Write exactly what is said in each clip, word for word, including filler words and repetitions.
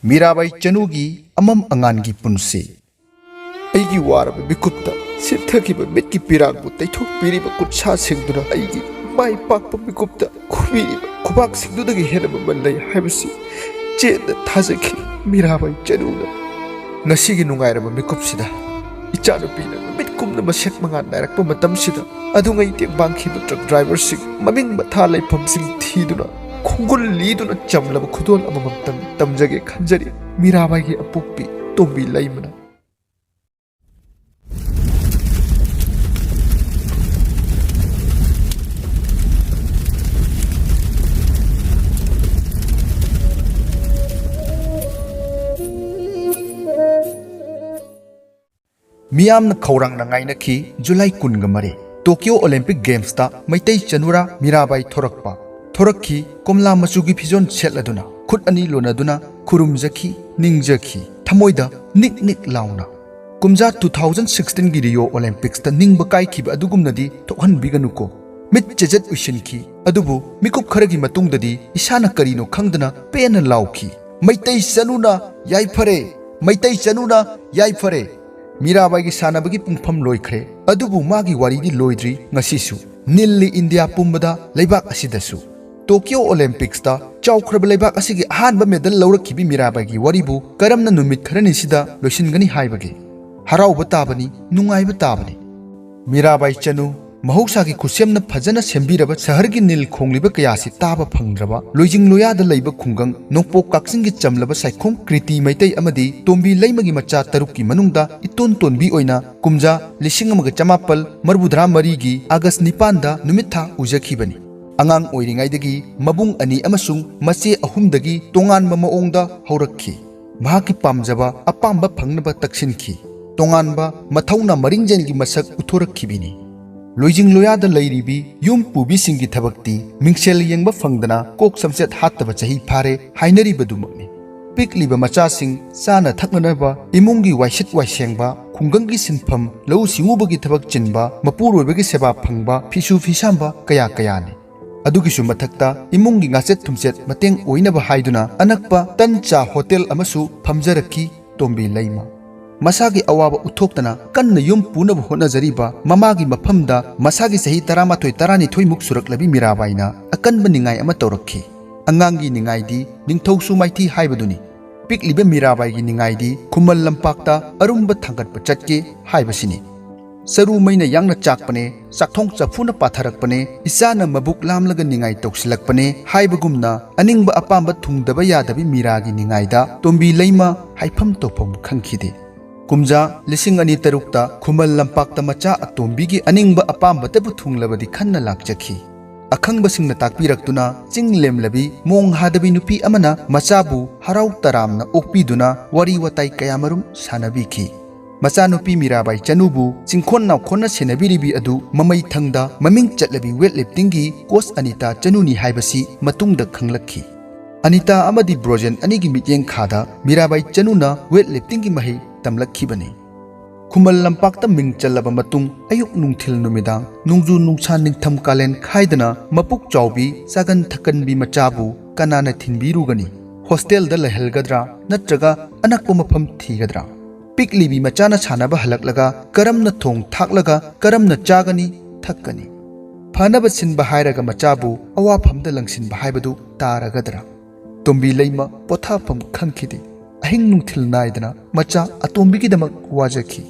ꯃꯤꯔꯥꯕꯥꯏ ꯆꯅꯨꯒꯤ ꯑꯃꯝ ꯑꯉꯥꯟꯒꯤ ꯄꯨꯟꯁꯤ꯫ ꯑꯩꯒꯤ ꯋꯥꯔꯕ ꯃꯤꯀꯨꯞꯇ ꯁꯤꯠꯊꯈꯤꯕ ꯃꯤꯠꯀꯤ ꯄꯤꯔꯥꯡꯕꯨ ꯇꯩꯊꯣꯛꯄꯤꯔꯤꯕ ꯈꯨꯠꯁꯥꯁꯤꯡꯗꯨꯅ ꯑꯩꯒꯤ ꯃꯥꯏ ꯄꯥꯛꯄ ꯃꯤꯀꯨꯞꯇ ꯈꯨꯕꯤꯔꯤꯕ ꯈꯨꯕꯥꯛꯁꯤꯡꯗꯨꯗꯒꯤ ꯍꯦꯟꯅ ꯃꯃꯜ ꯂꯩ ꯍꯥꯏꯕꯁꯤ ꯆꯦꯠꯅ ꯊꯥꯖꯈꯤ ꯃꯤꯔꯥꯕꯥꯏ ꯆꯅꯨꯅ꯫ ꯉꯁꯤꯒꯤ ꯅꯨꯡꯉꯥꯏꯔꯕ ꯃꯤꯀꯨꯞꯁꯤꯗ ꯏꯆꯥꯅꯨꯄꯤꯅ ꯅꯨꯃꯤꯠ ꯀꯨꯝꯅ ꯃꯁꯦꯛ ꯃꯉꯥꯜ ꯅꯥꯏꯔꯛꯄ ꯃꯇꯝꯁꯤꯗ ꯑꯗꯨꯉꯩ ꯇꯦꯡꯕꯥꯡꯈꯤꯕ ꯇ꯭ꯔꯛ ꯗ꯭ꯔꯥꯏꯚꯔꯁꯤꯡ ꯃꯃꯤꯡ ꯃꯊꯥ ꯂꯩꯐꯝꯁꯤꯡ ꯊꯤꯗꯨꯅ ꯈꯣꯡꯒꯨꯜ ꯂꯤꯗꯨꯅ ꯆꯝꯂꯕ ꯈꯨꯗꯣꯜ ꯑꯃꯃꯝꯇꯪ ꯇꯝꯖꯒꯦ ꯈꯟꯖꯔꯤ ꯃꯤꯔꯥꯕꯥꯏꯒꯤ ꯑꯄꯣꯛꯄꯤ ꯇꯣꯝꯕꯤ ꯂꯩꯃꯅ꯫ ꯃꯤꯌꯥꯝꯅ ꯈꯧꯔꯥꯡꯅ ꯉꯥꯏꯅꯈꯤ ꯖꯨꯂꯥꯏ ꯀꯨꯟꯒ ꯃꯔꯤ, ꯇꯣꯀꯤꯌꯣ ꯑꯣꯂꯦꯝꯄꯤꯛ ꯒꯦꯝꯁꯇ ꯃꯩꯇꯩ ꯆꯅꯨꯔꯥ ꯃꯤꯔꯥꯕꯥꯏ ꯊꯣꯔꯛꯄ꯫ ꯊꯣꯔꯛꯈꯤ ꯀꯣꯝꯂꯥ ꯃꯆꯨꯒꯤ ꯐꯤꯖꯣꯜ ꯁꯦꯠꯂꯗꯨꯅ, ꯈꯨꯠ ꯑꯅꯤ ꯂꯣꯟꯅꯗꯨꯅ ꯈꯨꯔꯨꯝꯖꯈꯤ, ꯅꯤꯡꯖꯈꯤ, ꯊꯃꯣꯏꯗ ꯅꯤꯛ ꯅꯤꯛ ꯂꯥꯎꯅ꯫ ꯀꯨꯝꯖꯥ two thousand sixteen ꯒꯤ ꯔꯤꯑꯣ ꯑꯣꯂꯦꯝꯄꯤꯛꯁꯇ ꯅꯤꯡꯕ ꯀꯥꯏꯈꯤꯕ ꯑꯗꯨꯒꯨꯝꯅꯗꯤ ꯊꯣꯛꯍꯟꯕꯤꯒꯅꯨꯀꯣ꯫ ꯃꯤꯠ ꯆꯦꯖꯠ ꯎꯏꯁꯤꯟꯈꯤ, ꯑꯗꯨꯕꯨ ꯃꯤꯀꯨꯞ ꯈꯔꯒꯤ ꯃꯇꯨꯡꯗꯗꯤ ꯏꯁꯥꯅ ꯀꯔꯤꯅꯣ ꯈꯪꯗꯅ ꯄꯦꯟꯅ ꯂꯥꯎꯈꯤ, "ꯃꯩꯇꯩ ꯆꯅꯨꯅ ꯌꯥꯏꯐꯔꯦ! ꯃꯩꯇꯩ ꯆꯅꯨꯅ ꯌꯥꯏꯐꯔꯦ!" ꯃꯤꯔꯥꯕꯥꯏꯒꯤ ꯁꯥꯟꯅꯕꯒꯤ ꯄꯨꯡꯐꯝ ꯂꯣꯏꯈ꯭ꯔꯦ, ꯑꯗꯨꯕꯨ ꯃꯥꯒꯤ ꯋꯥꯔꯤꯗꯤ ꯂꯣꯏꯗ꯭ꯔꯤ ꯉꯁꯤꯁꯨ꯫ ꯅꯤꯜꯂꯤ ꯏꯟꯗꯤꯌꯥ ꯄꯨꯝꯕꯗ, ꯂꯩꯕꯥꯛ ꯑꯁꯤꯗꯁꯨ꯫ ꯇꯣꯀꯤꯌꯣ ꯑꯣꯂꯦꯝꯄꯤꯛꯁꯇ ꯆꯥꯎꯈ꯭ꯔꯕ ꯂꯩꯕꯥꯛ ꯑꯁꯤꯒꯤ ꯑꯍꯥꯟꯕ ꯃꯦꯗꯜ ꯂꯧꯔꯛꯈꯤꯕꯤ ꯃꯤꯔꯥꯕꯥꯏꯒꯤ ꯋꯥꯔꯤꯕꯨ ꯀꯔꯝꯅ ꯅꯨꯃꯤꯠ ꯈꯔꯅꯤꯁꯤꯗ ꯂꯣꯏꯁꯤꯟꯒꯅꯤ ꯍꯥꯏꯕꯒꯦ? ꯍꯔꯥꯎꯕ ꯇꯥꯕꯅꯤ, ꯅꯨꯡꯉꯥꯏꯕ ꯇꯥꯕꯅꯤ꯫ ꯃꯤꯔꯥꯕꯥꯏ ꯆꯅꯨ, ꯃꯍꯧꯁꯥꯒꯤ ꯈꯨꯠꯁꯦꯝꯅ ꯐꯖꯅ ꯁꯦꯝꯕꯤꯔꯕ ꯁꯍꯔꯒꯤ ꯅꯤꯜ ꯈꯣꯡꯂꯤꯕ ꯀꯌꯥꯁꯤ ꯇꯥꯕ ꯐꯪꯗ꯭ꯔꯕ, ꯂꯣꯏꯖꯤꯡ ꯂꯣꯌꯥꯗ ꯂꯩꯕ ꯈꯨꯡꯒꯪ ꯅꯣꯡꯄꯣꯛ ꯀꯛꯆꯤꯡꯒꯤ ꯆꯝꯂꯕ ꯁꯥꯏꯈꯣꯝ ꯀ꯭ꯔꯤꯇꯤ ꯃꯩꯇꯩ ꯑꯃꯗꯤ ꯇꯣꯝꯕꯤ ꯂꯩꯃꯒꯤ ꯃꯆꯥ ꯇꯔꯨꯛꯀꯤ ꯃꯅꯨꯡꯗ ꯏꯇꯣꯟ ꯇꯣꯟꯕꯤ ꯑꯣꯏꯅ ꯀꯨꯝꯖꯥ ꯂꯤꯁꯤꯡ ꯑꯃꯒ ꯆꯃꯥꯄꯜ ꯃꯔꯤꯐꯨꯇꯔꯥ ꯃꯔꯤꯒꯤ ꯑꯥꯒꯁ ꯅꯤꯄꯥꯟꯗ ꯅꯨꯃꯤꯠ ꯊꯥ ꯎꯖꯈꯤꯕꯅꯤ꯫ ꯑꯉꯥꯡ ꯑꯣꯏꯔꯤꯉꯩꯗꯒꯤ ꯃꯕꯨꯡ ꯑꯅꯤ ꯑꯃꯁꯨꯡ ꯃꯆꯦ ꯑꯍꯨꯝꯗꯒꯤ ꯇꯣꯉꯥꯟꯕ ꯃꯑꯣꯡꯗ ꯍꯧꯔꯛꯈꯤ꯫ ꯃꯍꯥꯛꯀꯤ ꯄꯥꯝꯖꯕ ꯑꯄꯥꯝꯕ ꯐꯪꯅꯕ ꯇꯛꯁꯤꯟꯈꯤ꯫ ꯇꯣꯉꯥꯟꯕ ꯃꯊꯧꯅꯥ ꯃꯔꯤꯡꯖꯦꯜꯒꯤ ꯃꯁꯛ ꯎꯠꯊꯣꯔꯛꯈꯤꯕꯅꯤ꯫ ꯂꯣꯏꯖꯤꯡ ꯂꯣꯌꯥꯗ ꯂꯩꯔꯤꯕꯤ ꯌꯨꯝ ꯄꯨꯕꯤꯁꯤꯡꯒꯤ ꯊꯕꯛꯇꯤ ꯃꯤꯡꯁꯦꯜ ꯌꯦꯡꯕ ꯐꯪꯗꯅ ꯀꯣꯛ ꯁꯝꯆꯦꯠ ꯍꯥꯠꯇꯕ ꯆꯍꯤ ꯐꯥꯔꯦ ꯍꯥꯏꯅꯔꯤꯕꯗꯨꯃꯛꯅꯤ꯫ ꯄꯤꯛꯂꯤꯕ ꯃꯆꯥꯁꯤꯡ ꯆꯥꯅ ꯊꯛꯅꯅꯕ ꯏꯃꯨꯡꯒꯤ ꯋꯥꯏꯁꯤꯠ ꯋꯥꯏꯁꯦꯡꯕ, ꯈꯨꯡꯒꯪꯒꯤ ꯁꯤꯟꯐꯝ, ꯂꯧꯎ ꯁꯤꯡꯎꯕꯒꯤ ꯊꯕꯛ ꯆꯤꯟꯕ, ꯃꯄꯨꯔꯣꯏꯕꯒꯤ ꯁꯦꯕꯥ ꯐꯪꯕ, ꯐꯤꯁꯨ ꯐꯤꯁꯥꯝꯕ ꯀꯌꯥ ꯀꯌꯥꯅꯤ꯫ ꯑꯗꯨꯒꯤꯁꯨ ꯃꯊꯛꯇ ꯏꯃꯨꯡꯒꯤ ꯉꯥꯆꯦꯠ ꯊꯨꯝꯆꯦꯠ ꯃꯇꯦꯡ ꯑꯣꯏꯅꯕ ꯍꯥꯏꯗꯨꯅ ꯑꯅꯛꯄ ꯇꯟ ꯆꯥ ꯍꯣꯇꯦꯜ ꯑꯃꯁꯨ ꯐꯝꯖꯔꯛꯈꯤ ꯇꯣꯝꯕꯤ ꯂꯩꯃ꯫ ꯃꯁꯥꯒꯤ ꯑꯋꯥꯕ ꯎꯠꯊꯣꯛꯇꯅ ꯀꯟꯅ ꯌꯨꯝ ꯄꯨꯅꯕ ꯍꯣꯠꯅꯖꯔꯤꯕ ꯃꯃꯥꯒꯤ ꯃꯐꯝꯗ ꯃꯁꯥꯒꯤ ꯆꯍꯤ ꯇꯔꯥꯃꯥꯊꯣꯏ ꯇꯔꯥꯅꯤꯊꯣꯏꯃꯨꯛ ꯁꯨꯔꯛꯂꯕꯤ ꯃꯤꯔꯥꯕꯥꯏꯅ ꯑꯀꯟꯕ ꯅꯤꯡꯉꯥꯏ ꯑꯃ ꯇꯧꯔꯛꯈꯤ꯫ ꯑꯉꯥꯡꯒꯤ ꯅꯤꯡꯉꯥꯏꯗꯤ ꯅꯤꯡꯊꯧꯁꯨ ꯃꯥꯏꯊꯤ ꯍꯥꯏꯕꯗꯨꯅꯤ꯫ ꯄꯤꯛꯂꯤꯕ ꯃꯤꯔꯥꯕꯥꯏꯒꯤ ꯅꯤꯡꯉꯥꯏꯗꯤ ꯈꯨꯃꯟ ꯂꯝꯄꯥꯛꯇ ꯑꯔꯨꯝꯕ ꯊꯥꯡꯒꯠꯄ ꯆꯠꯀꯦ ꯍꯥꯏꯕꯁꯤꯅꯤ꯫ ꯆꯔꯨ ꯃꯩꯅ ꯌꯥꯡꯅ ꯆꯥꯛꯄꯅꯦ, ꯆꯥꯛꯊꯣꯡ ꯆꯐꯨꯅ ꯄꯥꯊꯔꯛꯄꯅꯦ, ꯏꯆꯥꯅ ꯃꯕꯨꯛ ꯂꯥꯝꯂꯒ ꯅꯤꯡꯉꯥꯏ ꯇꯧꯁꯤꯜꯂꯛꯄꯅꯦ ꯍꯥꯏꯕꯒꯨꯝꯅ ꯑꯅꯤꯡꯕ ꯑꯄꯥꯝꯕ ꯊꯨꯡꯗꯕ ꯌꯥꯗꯕꯤ ꯃꯤꯔꯥꯒꯤ ꯅꯤꯡꯉꯥꯏꯗ ꯇꯣꯝꯕꯤ ꯂꯩꯃ ꯍꯥꯏꯐꯝ ꯇꯧꯐꯝ ꯈꯪꯈꯤꯗꯦ꯫ ꯀꯨꯝꯖꯥ ꯂꯤꯁꯤꯡ ꯑꯅꯤ ꯇꯔꯨꯛꯇ ꯈꯨꯃꯟ ꯂꯝꯄꯥꯛꯇ ꯃꯆꯥ ꯑꯇꯣꯝꯕꯤꯒꯤ ꯑꯅꯤꯡꯕ ꯑꯄꯥꯝꯕꯇꯕꯨ ꯊꯨꯡꯂꯕꯗꯤ ꯈꯟꯅ ꯂꯥꯛꯆꯈꯤ꯫ ꯑꯈꯪꯕꯁꯤꯡꯅ ꯇꯥꯛꯄꯤꯔꯛꯇꯨꯅ ꯆꯤꯡ ꯂꯦꯝꯂꯕꯤ ꯃꯣꯡ ꯍꯥꯗꯕꯤ ꯅꯨꯄꯤ ꯑꯃꯅ ꯃꯆꯥꯕꯨ ꯍꯔꯥꯎ ꯇꯔꯥꯝꯅ ꯑꯣꯛꯄꯤꯗꯨꯅ ꯋꯥꯔꯤ ꯋꯥꯇꯥꯏ ꯀꯌꯥꯃꯔꯨꯝ ꯁꯥꯟꯅꯕꯤꯈꯤ꯫ ꯃꯆꯥꯅꯨꯄꯤ ꯃꯤꯔꯥꯕꯥꯏ ꯆꯅꯨꯕꯨ ꯆꯤꯡꯈꯣꯟ ꯅꯥꯎꯈꯣꯟꯅ ꯁꯦꯟꯅꯕꯤꯔꯤꯕꯤ ꯑꯗꯨ ꯃꯃꯩ ꯊꯪꯗ ꯃꯃꯤꯡ ꯆꯠꯂꯕꯤ weight lifting ꯒꯤ coach ꯑꯅꯤꯇꯥ ꯆꯅꯨꯅꯤ ꯍꯥꯏꯕꯁꯤ ꯃꯇꯨꯡꯗ ꯈꯪꯂꯛꯈꯤ꯫ ꯑꯅꯤꯇꯥ ꯑꯃꯗꯤ ꯕ꯭ꯔꯣꯖꯦꯟ ꯑꯅꯤꯒꯤ ꯃꯤꯠꯌꯦꯡ ꯈꯥꯗ ꯃꯤꯔꯥꯕꯥꯏ ꯆꯅꯨꯅ weight lifting ꯒꯤ ꯃꯍꯩ ꯇꯝꯂꯛꯈꯤꯕꯅꯤ꯫ ꯈꯨꯃꯟ ꯂꯝꯄꯥꯛꯇ ꯃꯤꯡ ꯆꯜꯂꯕ ꯃꯇꯨꯡ ꯑꯌꯨꯛ ꯅꯨꯡꯊꯤꯜ ꯅꯨꯃꯤꯗꯥꯡ, ꯅꯣꯡꯖꯨ ꯅꯨꯡꯁꯥ ꯅꯤꯡꯊꯝ ꯀꯥꯂꯦꯟ ꯈꯥꯏꯗꯅ ꯃꯄꯨꯛ ꯆꯥꯎꯕꯤ ꯆꯥꯒꯟ ꯊꯛꯀꯟꯕꯤ ꯃꯆꯥꯕꯨ ꯀꯅꯥꯅ ꯊꯤꯟꯕꯤꯔꯨꯒꯅꯤ? ꯍꯣꯁꯇꯦꯜꯗ ꯂꯩꯍꯜꯒꯗ꯭ꯔꯥ ꯅꯠꯇ꯭ꯔꯒ ꯑꯅꯛꯄ ꯃꯐꯝ ꯊꯤꯒꯗ꯭ꯔꯥ? ꯄꯤꯛꯂꯤꯕꯤ ꯃꯆꯥꯅ ꯁꯥꯟꯅꯕ ꯍꯜꯂꯛꯂꯒ ꯀꯔꯝꯅ ꯊꯣꯡ ꯊꯥꯛꯂꯒ ꯀꯔꯝꯅ ꯆꯥꯒꯅꯤ, ꯊꯛꯀꯅꯤ? ꯐꯅꯕ ꯁꯤꯟꯕ ꯍꯥꯏꯔꯒ ꯃꯆꯥꯕꯨ ꯑꯋꯥꯐꯝꯗ ꯂꯪꯁꯤꯟꯕ ꯍꯥꯏꯕꯗꯨ ꯇꯥꯔꯒꯗ꯭ꯔꯥ? ꯇꯣꯝꯕꯤ ꯂꯩꯃ ꯄꯣꯊꯥꯐꯝ ꯈꯪꯈꯤꯗꯦ꯫ ꯑꯍꯤꯡ ꯅꯨꯡꯊꯤꯜ ꯅꯥꯏꯗꯅ ꯃꯆꯥ ꯑꯇꯣꯝꯕꯤꯒꯤꯗꯃꯛ ꯋꯥꯖꯈꯤ꯫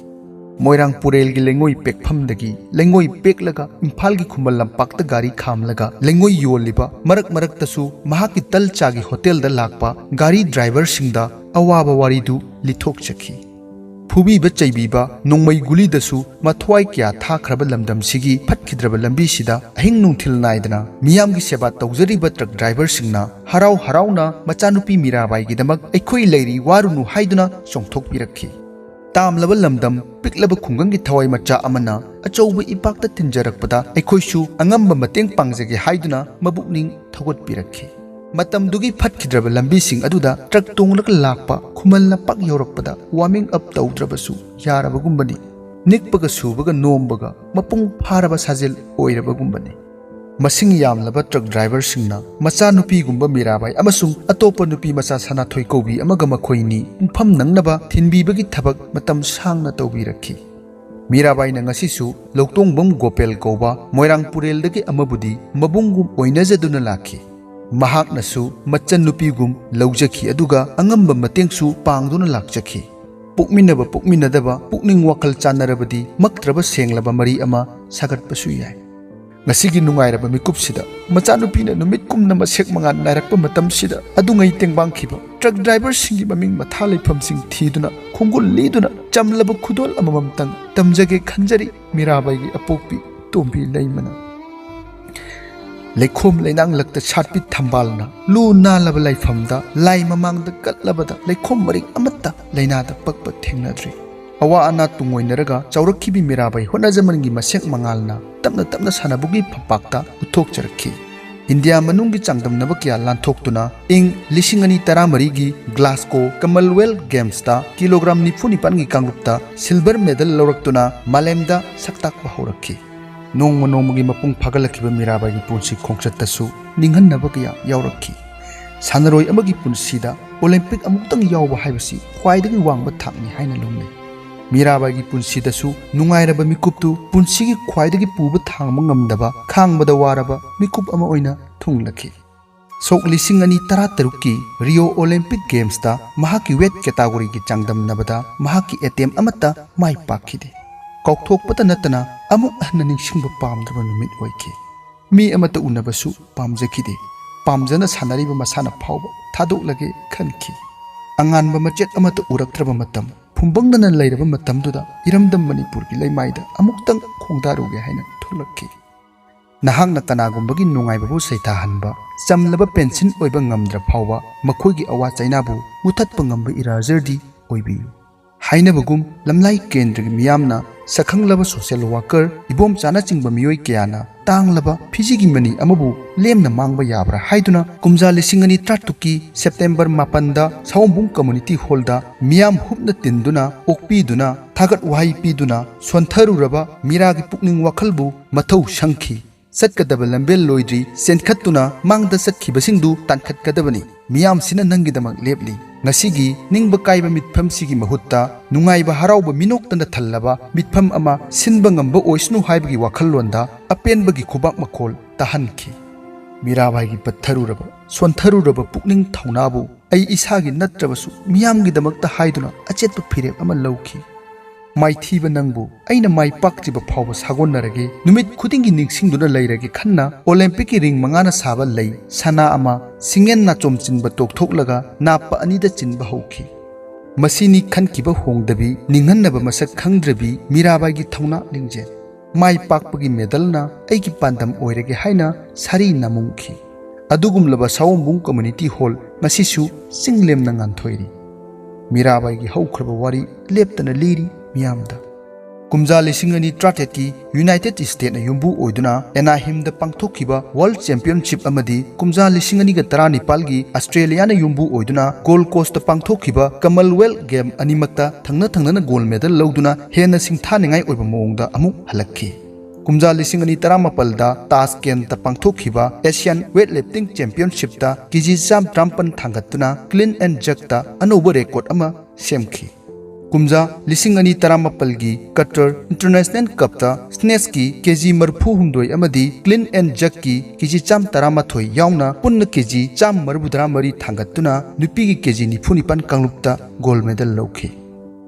ꯃꯣꯏꯔꯥꯡ ꯄꯨꯔꯦꯜꯒꯤ ꯂꯩꯉꯣꯏ ꯄꯦꯛꯐꯝꯗꯒꯤ ꯂꯩꯉꯣꯏ ꯄꯦꯛꯂꯒ ꯏꯝꯐꯥꯜꯒꯤ ꯈꯨꯃꯟ ꯂꯝꯄꯥꯛꯇ ꯒꯥꯔꯤ ꯈꯥꯝꯂꯒ ꯂꯩꯉꯣꯏ ꯌꯣꯜꯂꯤꯕ, ꯃꯔꯛ ꯃꯔꯛꯇꯁꯨ ꯃꯍꯥꯛꯀꯤ ꯇꯜ ꯆꯥꯒꯤ ꯍꯣꯇꯦꯜꯗ ꯂꯥꯛꯄ ꯒꯥꯔꯤ ꯗ꯭ꯔꯥꯏꯚꯔꯁꯤꯡꯗ ꯑꯋꯥꯕ ꯋꯥꯔꯤꯗꯨ ꯂꯤꯊꯣꯛꯆꯈꯤ꯫ ꯐꯨꯕꯤꯕ ꯆꯩꯕꯤꯕ, ꯅꯣꯡꯃꯩ ꯒꯨꯂꯤꯗꯁꯨ ꯃꯊ꯭ꯋꯥꯏ ꯀꯌꯥ ꯊꯥꯈ꯭ꯔꯕ ꯂꯝꯗꯝꯁꯤꯒꯤ ꯐꯠꯈꯤꯗ꯭ꯔꯕ ꯂꯝꯕꯤꯁꯤꯗ ꯑꯍꯤꯡ ꯅꯨꯡꯊꯤꯜ ꯅꯥꯏꯗꯅ ꯃꯤꯌꯥꯝꯒꯤ ꯁꯦꯕꯥ ꯇꯧꯖꯔꯤꯕ ꯇ꯭ꯔꯛ ꯗ꯭ꯔꯥꯏꯚꯔꯁꯤꯡꯅ ꯍꯔꯥꯎ ꯍꯔꯥꯎꯅ ꯃꯆꯥꯅꯨꯄꯤ ꯃꯤꯔꯥꯕꯥꯏꯒꯤꯗꯃꯛ "ꯑꯩꯈꯣꯏ ꯂꯩꯔꯤ, ꯋꯥꯔꯨꯅꯨ" ꯍꯥꯏꯗꯨꯅ ꯆꯣꯡꯊꯣꯛꯄꯤꯔꯛꯈꯤ꯫ ꯇꯥꯝꯂꯕ ꯂꯝꯗꯝ, ꯄꯤꯛꯂꯕ ꯈꯨꯡꯒꯪꯒꯤ ꯊꯋꯥꯏ ꯃꯆꯥ ꯑꯃꯅ ꯑꯆꯧꯕ ꯏꯄꯥꯛꯇ ꯇꯤꯟꯖꯔꯛꯄꯗ ꯑꯩꯈꯣꯏꯁꯨ ꯑꯉꯝꯕ ꯃꯇꯦꯡ ꯄꯥꯡꯖꯒꯦ ꯍꯥꯏꯗꯨꯅ ꯃꯕꯨꯛꯅꯤꯡ ꯊꯧꯒꯠꯄꯤꯔꯛꯈꯤ꯫ ꯃꯇꯝꯗꯨꯒꯤ ꯐꯠꯈꯤꯗ꯭ꯔꯕ ꯂꯝꯕꯤꯁꯤꯡ ꯑꯗꯨꯗ ꯇ꯭ꯔꯛ ꯇꯣꯡꯂꯒ ꯂꯥꯛꯄ ꯈꯨꯃꯟ ꯂꯝꯄꯥꯛ ꯌꯧꯔꯛꯄꯗ warming up ꯇꯧꯗ꯭ꯔꯕꯁꯨ ꯌꯥꯔꯕꯒꯨꯝꯕꯅꯤ꯫ ꯅꯤꯛꯄꯒ ꯁꯨꯕꯒ ꯅꯣꯝꯕꯒ ꯃꯄꯨꯡ ꯐꯥꯔꯕ ꯁꯥꯖꯦꯜ ꯑꯣꯏꯔꯕꯒꯨꯝꯕꯅꯤ꯫ ꯃꯁꯤꯡ ꯌꯥꯝꯂꯕ ꯇ꯭ꯔꯛ ꯗ꯭ꯔꯥꯏꯚꯔꯁꯤꯡꯅ ꯃꯆꯥꯅꯨꯄꯤꯒꯨꯝꯕ ꯃꯤꯔꯥꯕꯥꯏ ꯑꯃꯁꯨꯡ ꯑꯇꯣꯞꯄ ꯅꯨꯄꯤ ꯃꯆꯥ ꯁꯅꯥꯊꯣꯏ ꯀꯧꯕꯤ ꯑꯃꯒ ꯃꯈꯣꯏꯅꯤ ꯄꯨꯡꯐꯝ ꯅꯪꯅꯕ ꯊꯤꯟꯕꯤꯕꯒꯤ ꯊꯕꯛ ꯃꯇꯝ ꯁꯥꯡꯅ ꯇꯧꯕꯤꯔꯛꯈꯤ꯫ ꯃꯤꯔꯥꯕꯥꯏꯅ ꯉꯁꯤꯁꯨ ꯂꯧꯇꯣꯡꯕꯝ ꯒꯣꯄꯦꯜ ꯀꯧꯕ ꯃꯣꯏꯔꯥꯡ ꯄꯨꯔꯦꯜꯗꯒꯤ ꯑꯃꯕꯨꯗꯤ ꯃꯕꯨꯡꯒꯨꯝ ꯑꯣꯏꯅꯖꯗꯨꯅ ꯂꯥꯛꯈꯤ꯫ ꯃꯍꯥꯛꯅꯁꯨ ꯃꯆꯟꯅꯨꯄꯤꯒꯨꯝ ꯂꯧꯖꯈꯤ, ꯑꯗꯨꯒ ꯑꯉꯝꯕ ꯃꯇꯦꯡꯁꯨ ꯄꯥꯡꯗꯨꯅ ꯂꯥꯛꯆꯈꯤ꯫ ꯄꯣꯛꯃꯤꯟꯅꯕ ꯄꯣꯛꯃꯤꯟꯅꯗꯕ ꯄꯨꯛꯅꯤꯡ ꯋꯥꯈꯜ ꯆꯥꯟꯅꯔꯕꯗꯤ ꯃꯛꯇ꯭ꯔꯕ ꯁꯦꯡꯂꯕ ꯃꯔꯤ ꯑꯃ ꯁꯥꯒꯠꯄꯁꯨ ꯌꯥꯏ꯫ ꯉꯁꯤꯒꯤ ꯅꯨꯡꯉꯥꯏꯔꯕ ꯃꯤꯀꯨꯞꯁꯤꯗ ꯃꯆꯥꯅꯨꯄꯤꯅ ꯅꯨꯃꯤꯠ ꯀꯨꯝꯅ ꯃꯁꯦꯛ ꯃꯉꯥꯜ ꯅꯥꯏꯔꯛꯄ ꯃꯇꯝꯁꯤꯗ ꯑꯗꯨꯉꯩ ꯇꯦꯡꯕꯥꯡꯈꯤꯕ ꯇ꯭ꯔꯛ ꯗ꯭ꯔꯥꯏꯚꯔꯁꯤꯡꯒꯤ ꯃꯃꯤꯡ ꯃꯊꯥ ꯂꯩꯐꯝꯁꯤꯡ ꯊꯤꯗꯨꯅ ꯈꯣꯡꯒꯨꯜ ꯂꯤꯗꯨꯅ ꯆꯝꯂꯕ ꯈꯨꯗꯣꯜ ꯑꯃꯃꯝꯇꯪ ꯇꯝꯖꯒꯦ ꯈꯟꯖꯔꯤ꯫ ꯃꯤꯔꯥꯕꯥꯏꯒꯤ ꯑꯄꯣꯛꯄꯤ ꯇꯣꯝꯕꯤ ꯂꯩꯃꯅ꯫ ꯂꯩꯈꯣꯝ ꯂꯩꯅꯥꯡ ꯂꯛꯇ ꯁꯥꯠꯄꯤ ꯊꯝꯕꯥꯜꯅ ꯂꯨ ꯅꯥꯜꯂꯕ ꯂꯥꯏꯐꯝꯗ ꯂꯥꯏ ꯃꯃꯥꯡꯗ ꯀꯠꯂꯕꯗ ꯂꯩꯈꯣꯝ ꯃꯔꯤꯛ ꯑꯃꯠꯇ ꯂꯥꯏꯅꯥꯗ ꯄꯛꯄ ꯊꯦꯡꯅꯗ꯭ꯔꯤ꯫ ꯑꯋꯥ ꯑꯅꯥ ꯇꯨꯡꯑꯣꯏꯅꯔꯒ ꯆꯥꯎꯔꯛꯈꯤꯕꯤ ꯃꯤꯔꯥꯕꯥꯏ ꯍꯣꯠꯅꯖꯃꯟꯒꯤ ꯃꯁꯦꯛ ꯃꯉꯥꯜꯅ ꯇꯞꯅ ꯇꯞꯅ ꯁꯥꯟꯅꯕꯨꯡꯒꯤ ꯐꯝꯄꯥꯛꯇ ꯎꯠꯊꯣꯛꯆꯔꯛꯈꯤ꯫ ꯏꯟꯗꯤꯌꯥ ꯃꯅꯨꯡꯒꯤ ꯆꯥꯡꯗꯝꯅꯕ ꯀꯌꯥ ꯂꯥꯟꯊꯣꯛꯇꯨꯅ ꯏꯪ ꯂꯤꯁꯤꯡ ꯑꯅꯤ ꯇꯔꯥꯃꯔꯤꯒꯤ ꯒ꯭ꯂꯥꯁꯀꯣ ꯀꯃꯟꯋꯦꯜꯊ ꯒꯦꯝꯁꯇ ꯀꯤꯂꯣꯒ꯭ꯔꯥꯝ ꯅꯤꯐꯨ ꯅꯤꯄꯥꯟꯒꯤ ꯀꯥꯡꯂꯨꯞꯇ ꯁꯤꯜꯚꯔ ꯃꯦꯗꯜ ꯂꯧꯔꯛꯇꯨꯅ ꯃꯥꯂꯦꯝꯗ ꯁꯛꯇꯥꯛꯄ ꯍꯧꯔꯛꯈꯤ꯫ ꯅꯣꯡꯃ ꯅꯣꯡꯃꯒꯤ ꯃꯄꯨꯡ ꯐꯥꯒꯠꯂꯛꯈꯤꯕ ꯃꯤꯔꯥꯕꯥꯏꯒꯤ ꯄꯨꯟꯁꯤ ꯈꯣꯡꯆꯠꯇꯁꯨ ꯅꯤꯡꯍꯟꯅꯕ ꯀꯌꯥ ꯌꯥꯎꯔꯛꯈꯤ꯫ ꯁꯥꯟꯅꯔꯣꯏ ꯑꯃꯒꯤ ꯄꯨꯟꯁꯤꯗ ꯑꯣꯂꯦꯝꯄꯤꯛ ꯑꯃꯨꯛꯇꯪ ꯌꯥꯎꯕ ꯍꯥꯏꯕꯁꯤ ꯈ꯭ꯋꯥꯏꯗꯒꯤ ꯋꯥꯡꯕ ꯊꯥꯛꯅꯤ ꯍꯥꯏꯅ ꯂꯧꯅꯩ꯫ ꯃꯤꯔꯥꯕꯥꯏꯒꯤ ꯄꯨꯟꯁꯤꯗꯁꯨ ꯅꯨꯡꯉꯥꯏꯔꯕ ꯃꯤꯀꯨꯞꯇꯨ ꯄꯨꯟꯁꯤꯒꯤ ꯈ꯭ꯋꯥꯏꯗꯒꯤ ꯄꯨꯕ ꯊꯥꯡꯕ ꯉꯝꯗꯕ, ꯈꯥꯡꯕꯗ ꯋꯥꯔꯕ ꯃꯤꯀꯨꯞ ꯑꯃ ꯑꯣꯏꯅ ꯊꯨꯡꯂꯈꯤ꯫ ꯁꯣꯛ ꯂꯤꯁꯤꯡ ꯑꯅꯤ ꯇꯔꯥꯇꯔꯨꯛꯀꯤ ꯔꯤꯑꯣ ꯑꯣꯂꯦꯝꯄꯤꯛ ꯒꯦꯝꯁꯇ ꯃꯍꯥꯛꯀꯤ ꯋꯦꯠ ꯀꯦꯇꯥꯒꯣꯔꯤꯒꯤ ꯆꯥꯡꯗꯝꯅꯕꯗ ꯃꯍꯥꯛꯀꯤ ꯑꯦꯇꯦꯝ ꯑꯃꯠꯇ ꯃꯥꯏ ꯄꯥꯛꯈꯤꯗꯦ꯫ ꯀꯥꯎꯊꯣꯛꯄꯇ ꯅꯠꯇꯅ ꯑꯃꯨꯛ ꯍꯟꯅ ꯅꯤꯡꯁꯤꯡꯕ ꯄꯥꯝꯗ꯭ꯔꯕ ꯅꯨꯃꯤꯠ ꯑꯣꯏꯈꯤ꯫ ꯃꯤ ꯑꯃꯠꯇ ꯎꯅꯕꯁꯨ ꯄꯥꯝꯖꯈꯤꯗꯦ꯫ ꯄꯥꯝꯖꯅ ꯁꯥꯟꯅꯔꯤꯕ ꯃꯁꯥꯟꯅ ꯐꯥꯎꯕ ꯊꯥꯗꯣꯛꯂꯒꯦ ꯈꯟꯈꯤ꯫ ꯑꯉꯥꯟꯕ ꯃꯆꯦꯠ ꯑꯃꯠꯇ ꯎꯔꯛꯇ꯭ꯔꯕ ꯃꯇꯝ, ꯐꯨꯝꯕꯪꯗꯅ ꯂꯩꯔꯕ ꯃꯇꯝꯗꯨꯗ ꯏꯔꯝꯗꯝ ꯃꯅꯤꯄꯨꯔꯒꯤ ꯂꯩꯃꯥꯏꯗ ꯑꯃꯨꯛꯇꯪ ꯈꯣꯡꯗꯥꯔꯨꯒꯦ ꯍꯥꯏꯅ ꯊꯣꯛꯂꯛꯈꯤ꯫ ꯅꯍꯥꯛꯅ ꯀꯅꯥꯒꯨꯝꯕꯒꯤ ꯅꯨꯡꯉꯥꯏꯕꯕꯨ ꯁꯩꯊꯥꯍꯟꯕ, ꯆꯝꯂꯕ ꯄꯦꯟꯁꯤꯟ ꯑꯣꯏꯕ ꯉꯝꯗ꯭ꯔ ꯐꯥꯎꯕ ꯃꯈꯣꯏꯒꯤ ꯑꯋꯥ ꯆꯩꯅꯥꯕꯨ ꯃꯨꯊꯠꯄ ꯉꯝꯕ ꯏꯔꯥꯖꯔꯗꯤ ꯑꯣꯏꯕꯤꯌꯨ꯫ ꯍꯥꯏꯅꯕꯒꯨꯝ, ꯂꯝꯂꯥꯏ ꯀꯦꯟꯗ꯭ꯔꯒꯤ ꯃꯤꯌꯥꯝꯅ ꯁꯛꯈꯪꯂꯕ ꯁꯣꯁꯤꯌꯦꯜ ꯋꯥꯀꯔ ꯏꯕꯣꯝꯆꯥꯅꯆꯤꯡꯕ ꯃꯤꯑꯣꯏ ꯀꯌꯥꯅ ꯇꯥꯡꯂꯕ ꯐꯤꯖꯤꯒꯤ ꯃꯅꯤ ꯑꯃꯕꯨ ꯂꯦꯝꯅ ꯃꯥꯡꯕ ꯌꯥꯕ꯭ꯔꯥ ꯍꯥꯏꯗꯨꯅ ꯀꯨꯝꯖꯥ ꯂꯤꯁꯤꯡ ꯑꯅꯤ ꯇꯔꯥꯇꯔꯨꯛꯀꯤ ꯁꯦꯞꯇꯦꯝꯕꯔ ꯃꯥꯄꯟꯗ ꯁꯑꯣꯝꯕꯨꯡ ꯀꯝꯃ꯭ꯌꯨꯅꯤꯇꯤ ꯍꯣꯜꯗ ꯃꯤꯌꯥꯝ ꯍꯨꯞꯅ ꯇꯤꯟꯗꯨꯅ, ꯑꯣꯛꯄꯤꯗꯨꯅ, ꯊꯥꯒꯠ ꯋꯥꯍꯩ ꯄꯤꯗꯨꯅ ꯁꯣꯟꯊꯔꯨꯔꯕ ꯃꯤꯔꯥꯒꯤ ꯄꯨꯛꯅꯤꯡ ꯋꯥꯈꯜꯕꯨ ꯃꯊꯧ ꯁꯪꯈꯤ꯫ ꯆꯠꯀꯗꯕ ꯂꯝꯕꯦꯜ ꯂꯣꯏꯗ꯭ꯔꯤ, ꯆꯦꯟꯈꯠꯇꯨꯅ ꯃꯥꯡꯗ ꯆꯠꯈꯤꯕꯁꯤꯡꯗꯨ ꯇꯥꯟꯈꯠꯀꯗꯕꯅꯤ꯫ ꯃꯤꯌꯥꯝꯁꯤꯅ ꯅꯪꯒꯤꯗꯃꯛ ꯂꯦꯞꯂꯤ꯫ ꯉꯁꯤꯒꯤ ꯅꯤꯡꯕ ꯀꯥꯏꯕ ꯃꯤꯠꯐꯝꯁꯤꯒꯤ ꯃꯍꯨꯠꯇ ꯅꯨꯡꯉꯥꯏꯕ ꯍꯔꯥꯎꯕ ꯃꯤꯅꯣꯛꯇꯅ ꯊꯜꯂꯕ ꯃꯤꯠꯐꯝ ꯑꯃ ꯁꯤꯟꯕ ꯉꯝꯕ ꯑꯣꯏꯁꯅꯨ ꯍꯥꯏꯕꯒꯤ ꯋꯥꯈꯜꯂꯣꯟꯗ ꯑꯄꯦꯟꯕꯒꯤ ꯈꯨꯕꯥꯛ ꯃꯈꯣꯜ ꯇꯥꯍꯟꯈꯤ꯫ ꯃꯤꯔꯥꯕꯥꯏꯒꯤ ꯄꯠꯊꯔꯨꯔꯕ, ꯁꯣꯟꯊꯔꯨꯔꯕ ꯄꯨꯛꯅꯤꯡ ꯊꯧꯅꯥꯕꯨ ꯑꯩ ꯏꯁꯥꯒꯤ ꯅꯠꯇ꯭ꯔꯕꯁꯨ ꯃꯤꯌꯥꯝꯒꯤꯗꯃꯛꯇ ꯍꯥꯏꯗꯨꯅ ꯑꯆꯦꯠꯄ ꯐꯤꯔꯦꯞ ꯑꯃ ꯂꯧꯈꯤ꯫ "ꯃꯥꯏꯊꯤꯕ ꯅꯪꯕꯨ ꯑꯩꯅ ꯃꯥꯏ ꯄꯥꯛꯇ꯭ꯔꯤꯕ ꯐꯥꯎꯕ ꯁꯥꯒꯣꯟꯅꯔꯒꯦ, ꯅꯨꯃꯤꯠ ꯈꯨꯗꯤꯡꯒꯤ ꯅꯤꯡꯁꯤꯡꯗꯨꯅ ꯂꯩꯔꯒꯦ" ꯈꯟꯅ ꯑꯣꯂꯦꯝꯄꯤꯛꯀꯤ ꯔꯤꯡ ꯃꯉꯥꯅ ꯁꯥꯕ ꯂꯩ ꯁꯅꯥ ꯑꯃ ꯁꯤꯡꯉꯦꯟ ꯅꯥꯆꯣꯝ ꯆꯤꯟꯕ ꯇꯣꯛꯊꯣꯛꯂꯒ ꯅꯥꯞꯄ ꯑꯅꯤꯗ ꯆꯤꯟꯕ ꯍꯧꯈꯤ꯫ ꯃꯁꯤꯅꯤ ꯈꯟꯈꯤꯕ ꯍꯣꯡꯗꯕꯤ, ꯅꯤꯡꯍꯟꯅꯕ ꯃꯁꯛ ꯈꯪꯗ꯭ꯔꯕꯤ ꯃꯤꯔꯥꯕꯥꯏꯒꯤ ꯊꯧꯅꯥ ꯂꯤꯡꯖꯦꯜ꯫ ꯃꯥꯏ ꯄꯥꯛꯄꯒꯤ ꯃꯦꯗꯜꯅ ꯑꯩꯒꯤ ꯄꯥꯟꯗꯝ ꯑꯣꯏꯔꯒꯦ ꯍꯥꯏꯅ ꯁꯥꯔꯤ ꯅꯃꯨꯡꯈꯤ꯫ ꯑꯗꯨꯒꯨꯝꯂꯕ ꯁꯥꯋꯣꯝꯕꯨꯡ ꯀꯝꯃ꯭ꯌꯨꯅꯤꯇꯤ ꯍꯣꯜ ꯉꯁꯤꯁꯨ ꯆꯤꯡ ꯂꯦꯝꯅ ꯉꯥꯟꯊꯣꯏꯔꯤ꯫ ꯃꯤꯔꯥꯕꯥꯏꯒꯤ ꯍꯧꯈ꯭ꯔꯕ ꯋꯥꯔꯤ ꯂꯦꯞꯇꯅ ꯂꯤꯔꯤ ꯃꯤꯌꯥꯝꯗ꯫ ꯀꯨꯝꯖꯥ ꯂꯤꯁꯤꯡ ꯑꯅꯤ ꯇꯔꯥꯇꯔꯦꯠꯀꯤ ꯌꯨꯅꯥꯏꯇꯦꯗ ꯁ꯭ꯇꯦꯠꯅ ꯌꯨꯝꯕꯨ ꯑꯣꯏꯗꯨꯅ ꯑꯦꯅꯥꯍꯤꯝꯗ ꯄꯥꯡꯊꯣꯛꯈꯤꯕ ꯋꯥꯔꯜꯗ ꯆꯦꯝꯄꯤꯌꯟꯁꯤꯞ ꯑꯃꯗꯤ ꯀꯨꯝꯖꯥ ꯂꯤꯁꯤꯡ ꯑꯅꯤꯒ ꯇꯔꯥꯅꯤꯄꯥꯜꯒꯤ ꯑꯥꯁꯇ꯭ꯔꯦꯂꯤꯌꯥꯅ ꯌꯨꯝꯕꯨ ꯑꯣꯏꯗꯨꯅ ꯒꯣꯜ ꯀꯣꯁꯇ ꯄꯥꯡꯊꯣꯛꯈꯤꯕ ꯀꯃꯟꯋꯦꯜꯊ ꯒꯦꯝ ꯑꯅꯤꯃꯛꯇ ꯊꯪꯅ ꯊꯪꯅꯅ ꯒꯣꯜ ꯃꯦꯗꯜ ꯂꯧꯗꯨꯅ ꯍꯦꯟꯅ ꯁꯤꯡꯊꯥꯅꯤꯡꯉꯥꯏ ꯑꯣꯏꯕ ꯃꯑꯣꯡꯗ ꯑꯃꯨꯛ ꯍꯜꯂꯛꯈꯤ꯫ ꯀꯨꯝꯖꯥ ꯂꯤꯁꯤꯡ ꯑꯅꯤ ꯇꯔꯥꯃꯥꯄꯜꯗ ꯇꯥꯁꯀꯦꯟꯇ ꯄꯥꯡꯊꯣꯛꯈꯤꯕ ꯑꯦꯁꯤꯌꯥꯟ ꯋꯦꯠ ꯂꯤꯐꯇꯤꯡ ꯆꯦꯝꯄꯤꯌꯟꯁꯤꯞꯇ ꯀꯦꯖꯤ ꯆꯥꯝ ꯇꯔꯥꯃꯥꯄꯜ ꯊꯥꯡꯒꯠꯇꯨꯅ ꯀ꯭ꯂꯤꯟ ꯑꯦꯟ ꯖꯔꯛꯇ ꯑꯅꯧꯕ ꯔꯦꯀꯣꯔꯗ ꯑꯃ ꯁꯦꯝꯈꯤ꯫ ꯀꯨꯝꯖꯥ ꯂꯤꯁꯤꯡ ꯑꯅꯤ ꯇꯔꯥꯃꯥꯄꯜꯒꯤ ꯀꯇꯔ ꯏꯟꯇꯔꯅꯦꯁꯅꯦꯜ ꯀꯞꯇ ꯁ꯭ꯅꯦꯠꯁꯀꯤ ꯀꯦꯖꯤ ꯃꯔꯤꯐꯨ ꯍꯨꯝꯗꯣꯏ ꯑꯃꯗꯤ ꯀ꯭ꯂꯤꯟ ꯑꯦꯟ ꯖꯔꯛꯀꯤ ꯀꯦꯖꯤ ꯆꯥꯝ ꯇꯔꯥꯃꯥꯊꯣꯏ ꯌꯥꯎꯅ ꯄꯨꯟꯅ ꯀꯦꯖꯤ ꯆꯥꯝ ꯃꯔꯤꯐꯨꯇꯔꯥ ꯃꯔꯤ ꯊꯥꯡꯒꯠꯇꯨꯅ ꯅꯨꯄꯤꯒꯤ ꯀꯦꯖꯤ ꯅꯤꯐꯨ ꯅꯤꯄꯥꯟ ꯀꯥꯡꯂꯨꯞꯇ ꯒꯣꯜ ꯃꯦꯗꯜ ꯂꯧꯈꯤ꯫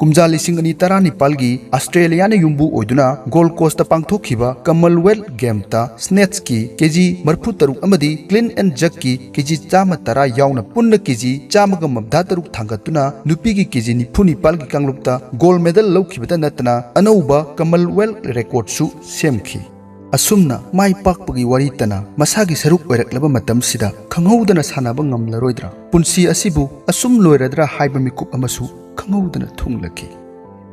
ꯀꯨꯝꯖꯥ ꯂꯤꯁꯤꯡ ꯑꯅꯤ ꯇꯔꯥꯅꯤꯄꯥꯜꯒꯤ ꯑꯥꯁꯇ꯭ꯔꯦꯂꯤꯌꯥꯅ ꯌꯨꯝꯕꯨ ꯑꯣꯏꯗꯨꯅ ꯒꯣꯜ ꯀꯣꯁꯇ ꯄꯥꯡꯊꯣꯛꯈꯤꯕ ꯀꯃꯟꯋꯦꯜꯊ ꯒꯦꯝꯇ ꯁ꯭ꯅꯦꯠꯁꯀꯤ ꯀꯦꯖꯤ ꯃꯔꯤꯐꯨꯇꯔꯨꯛ ꯑꯃꯗꯤ ꯀ꯭ꯂꯤꯟ ꯑꯦꯟ ꯖꯔꯛꯀꯤ ꯀꯦꯖꯤ ꯆꯥꯝꯃ ꯇꯔꯥ ꯌꯥꯎꯅ ꯄꯨꯟꯅ ꯀꯦꯖꯤ ꯆꯥꯝꯃꯒ ꯃꯧꯗ꯭ꯔꯥ ꯇꯔꯨꯛ ꯊꯥꯡꯒꯠꯇꯨꯅ ꯅꯨꯄꯤꯒꯤ ꯀꯦꯖꯤ ꯅꯤꯐꯨ ꯅꯤꯄꯥꯜꯒꯤ ꯀꯥꯡꯂꯨꯞꯇ ꯒꯣꯜ ꯃꯦꯗꯜ ꯂꯧꯈꯤꯕꯇ ꯅꯠꯇꯅ ꯑꯅꯧꯕ ꯀꯃꯟꯋꯦꯜꯊ ꯔꯦꯀꯣꯔꯗꯁꯨ ꯁꯦꯝꯈꯤ꯫ ꯑꯁꯨꯝꯅ ꯃꯥꯏ ꯄꯥꯛꯄꯒꯤ ꯋꯥꯔꯤꯇꯅ ꯃꯁꯥꯒꯤ ꯁꯔꯨꯛ ꯑꯣꯏꯔꯛꯂꯕ ꯃꯇꯝꯁꯤꯗ ꯈꯪꯍꯧꯗꯅ ꯁꯥꯟꯅꯕ ꯉꯝꯂꯔꯣꯏꯗ꯭ꯔꯥ? ꯄꯨꯟꯁꯤ ꯑꯁꯤꯕꯨ ꯑꯁꯨꯝ ꯂꯣꯏꯔꯗ꯭ꯔꯥ ꯍꯥꯏꯕ ꯃꯤꯀꯨꯞ ꯑꯃꯁꯨ ꯈꯪꯍꯧꯗꯅ ꯊꯨꯡꯂꯈꯤ꯫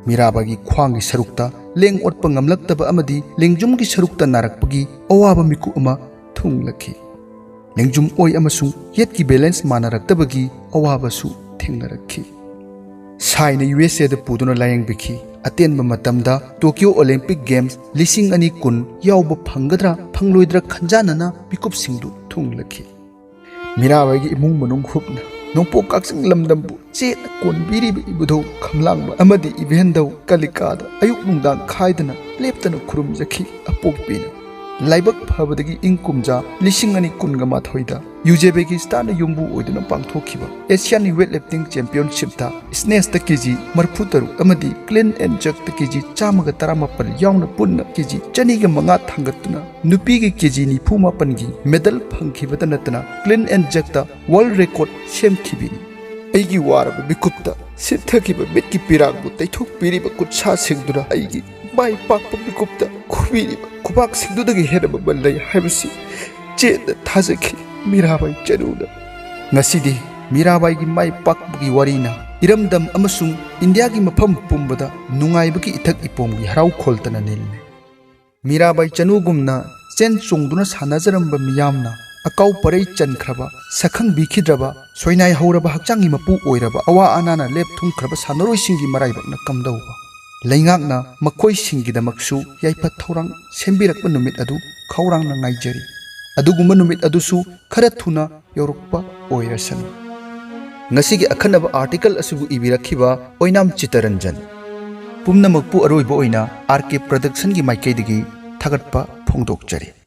ꯃꯤꯔꯥꯕꯥꯏꯒꯤ ꯈ꯭ꯋꯥꯡꯒꯤ ꯁꯔꯨꯛꯇ ꯂꯦꯡ ꯑꯣꯠꯄ ꯉꯝꯂꯛꯇꯕ ꯑꯃꯗꯤ ꯂꯦꯡꯖꯨꯝꯒꯤ ꯁꯔꯨꯛꯇ ꯅꯥꯔꯛꯄꯒꯤ ꯑꯋꯥꯕ ꯃꯤꯀꯨꯞ ꯑꯃ ꯊꯨꯡꯂꯈꯤ꯫ ꯂꯦꯡꯖꯨꯝ ꯑꯣꯏ ꯑꯃꯁꯨꯡ ꯌꯦꯠꯀꯤ ꯕꯦꯂꯦꯟꯁ ꯃꯥꯟꯅꯔꯛꯇꯕꯒꯤ ꯑꯋꯥꯕꯁꯨ ꯊꯦꯡꯅꯔꯛꯈꯤ꯫ ꯊꯥꯏꯅ ꯌꯨ ꯑꯦꯁ ꯑꯦꯗ ꯄꯨꯗꯨꯅ ꯂꯥꯌꯦꯡꯕꯤꯈꯤ꯫ ꯑꯇꯦꯟꯕ ꯃꯇꯝꯗ ꯇꯣꯀꯤꯌꯣ ꯑꯣꯂꯤꯝꯄꯤꯛ ꯒꯦꯝꯁ ꯂꯤꯁꯤꯡ ꯑꯅꯤ ꯀꯨꯟ ꯌꯥꯎꯕ ꯐꯪꯒꯗ꯭ꯔꯥ ꯐꯪꯂꯣꯏꯗ꯭ꯔꯥ ꯈꯟꯖꯥꯟꯅꯅ ꯃꯤꯀꯨꯞꯁꯤꯡꯗꯨ ꯊꯨꯡꯂꯈꯤ꯫ ꯃꯤꯔꯥꯕꯥꯏꯒꯤ ꯏꯃꯨꯡ ꯃꯅꯨꯡ ꯍꯨꯞꯅ ꯅꯣꯡꯄꯣꯛ ꯀꯛꯆꯤꯡ ꯂꯝꯗꯝꯕꯨ ꯆꯦꯠꯅ ꯀꯣꯟꯕꯤꯔꯤꯕ ꯏꯕꯨꯙꯧ ꯈꯝꯂꯥꯡꯕ ꯑꯃꯗꯤ ꯏꯕꯦꯟꯙꯧ ꯀꯂꯤꯀꯥꯗ ꯑꯌꯨꯛ ꯅꯨꯡꯗꯥꯡ ꯈꯥꯏꯗꯅ ꯂꯦꯞꯇꯅ ꯈꯨꯔꯨꯝꯖꯈꯤ꯫ ꯑꯄꯣꯛꯄꯤꯅ ꯂꯥꯏꯕꯛ ꯐꯕꯗꯒꯤ ꯏꯪ ꯀꯨꯝꯖꯥ ꯂꯤꯁꯤꯡ ꯑꯅꯤ ꯀꯨꯟꯒ ꯃꯥꯊꯣꯏꯗ ꯌꯨꯖꯦꯕꯦꯒꯤꯁꯇꯥꯟꯅ ꯌꯨꯝꯕꯨ ꯑꯣꯏꯗꯨꯅ ꯄꯥꯡꯊꯣꯛꯈꯤꯕ ꯑꯦꯁꯤꯌꯥꯟ ꯋꯦꯠ ꯂꯤꯐꯇꯤꯡ ꯆꯦꯝꯄꯤꯌꯟꯁꯤꯞꯇ ꯁ꯭ꯅꯦꯁꯇ ꯀꯦ ꯖꯤ ꯃꯔꯤꯐꯨ ꯇꯔꯨꯛ ꯑꯃꯗꯤ ꯀ꯭ꯂꯤꯟ ꯑꯦꯟ ꯖꯔꯛꯇ ꯀꯦ ꯖꯤ ꯆꯥꯝꯃꯒ ꯇꯔꯥꯃꯥꯄꯜ ꯌꯥꯎꯅ ꯄꯨꯟꯅ ꯀꯦ ꯖꯤ ꯆꯅꯤꯒ ꯃꯉꯥ ꯊꯥꯡꯒꯠꯇꯨꯅ ꯅꯨꯄꯤꯒꯤ ꯀꯦ ꯖꯤ ꯅꯤꯐꯨ ꯃꯥꯄꯟꯒꯤ ꯃꯦꯗꯜ ꯐꯪꯈꯤꯕꯇ ꯅꯠꯇꯅ ꯀ꯭ꯂꯤꯟ ꯑꯦꯟ ꯖꯔꯛꯇ ꯋꯥꯔꯜꯗ ꯔꯦꯀꯣꯔꯗ ꯁꯦꯝꯈꯤꯕꯅꯤ꯫ ꯑꯩꯒꯤ ꯋꯥꯔꯕ ꯃꯤꯀꯨꯞꯇ ꯁꯤꯠꯊꯈꯤꯕ ꯃꯤꯠꯀꯤ ꯄꯤꯔꯥꯡꯕꯨ ꯇꯩꯊꯣꯛꯄꯤꯔꯤꯕ ꯈꯨꯠꯁꯥꯁꯤꯡꯗꯨꯅ ꯑꯩꯒꯤ ꯃꯥꯏ ꯄꯥꯛꯄ ꯃꯤꯀꯨꯞꯇ ꯈꯨꯕꯤꯔꯤꯕ ꯈꯨꯕꯥꯛꯁꯤꯡꯗꯨꯗꯒꯤ ꯍꯦꯟꯅ ꯃꯃꯜ ꯂꯩ ꯍꯥꯏꯕꯁꯤ ꯆꯦꯠꯅ ꯊꯥꯖꯈꯤ ꯃꯤꯔꯥꯕꯥꯏ ꯆꯅꯨꯅ꯫ ꯉꯁꯤꯗꯤ ꯃꯤꯔꯥꯕꯥꯏꯒꯤ ꯃꯥꯏ ꯄꯥꯛꯄꯒꯤ ꯋꯥꯔꯤꯅ ꯏꯔꯝꯗꯝ ꯑꯃꯁꯨꯡ ꯏꯟꯗꯤꯌꯥꯒꯤ ꯃꯐꯝ ꯄꯨꯝꯕꯗ ꯅꯨꯡꯉꯥꯏꯕꯒꯤ ꯏꯊꯛ ꯏꯄꯣꯝꯒꯤ ꯍꯔꯥꯎ ꯈꯣꯜꯇꯅ ꯅꯤꯜꯂꯤ꯫ ꯃꯤꯔꯥꯕꯥꯏ ꯆꯅꯨꯒꯨꯝꯅ ꯆꯦꯟ ꯆꯣꯡꯗꯨꯅ ꯁꯥꯟꯅꯖꯔꯝꯕ ꯃꯤꯌꯥꯝꯅ ꯑꯀꯥꯎ ꯄꯔꯩ ꯆꯟꯈ꯭ꯔꯕ, ꯁꯛꯈꯪꯕꯤꯈꯤꯗ꯭ꯔꯕ, ꯁꯣꯏꯅꯥꯏ ꯍꯧꯔꯕ ꯍꯛꯆꯥꯡꯒꯤ ꯃꯄꯨ ꯑꯣꯏꯔꯕ, ꯑꯋꯥ ꯑꯅꯥꯅ ꯂꯦꯞ ꯊꯨꯝꯈ꯭ꯔꯕ ꯁꯥꯟꯅꯔꯣꯏꯁꯤꯡꯒꯤ ꯃꯔꯥꯏꯕꯛꯅ ꯀꯝꯗꯧꯕ? ꯂꯩꯉꯥꯛꯅ ꯃꯈꯣꯏꯁꯤꯡꯒꯤꯗꯃꯛꯁꯨ ꯌꯥꯏꯐ ꯊꯧꯔꯥꯡ ꯁꯦꯝꯕꯤꯔꯛꯄ ꯅꯨꯃꯤꯠ ꯑꯗꯨ ꯈꯧꯔꯥꯡꯅ ꯉꯥꯏꯖꯔꯤ꯫ ꯑꯗꯨꯒꯨꯝꯕ ꯅꯨꯃꯤꯠ ꯑꯗꯨꯁꯨ ꯈꯔ ꯊꯨꯅ ꯌꯧꯔꯛꯄ ꯑꯣꯏꯔꯁꯅꯨ꯫ ꯉꯁꯤꯒꯤ ꯑꯈꯟꯅꯕ ꯑꯥꯔꯇꯤꯀꯜ ꯑꯁꯤꯕꯨ ꯏꯕꯤꯔꯛꯈꯤꯕ ꯑꯣꯏꯅꯥꯝ ꯆꯤꯇꯔꯟꯖꯟ꯫ ꯄꯨꯝꯅꯃꯛꯄꯨ ꯑꯔꯣꯏꯕ ꯑꯣꯏꯅ ꯑꯥꯔ ꯀꯦ ꯄ꯭ꯔꯗꯛꯁꯟꯒꯤ ꯃꯥꯏꯀꯩꯗꯒꯤ ꯊꯥꯒꯠꯄ ꯐꯣꯡꯗꯣꯛꯆꯔꯤ꯫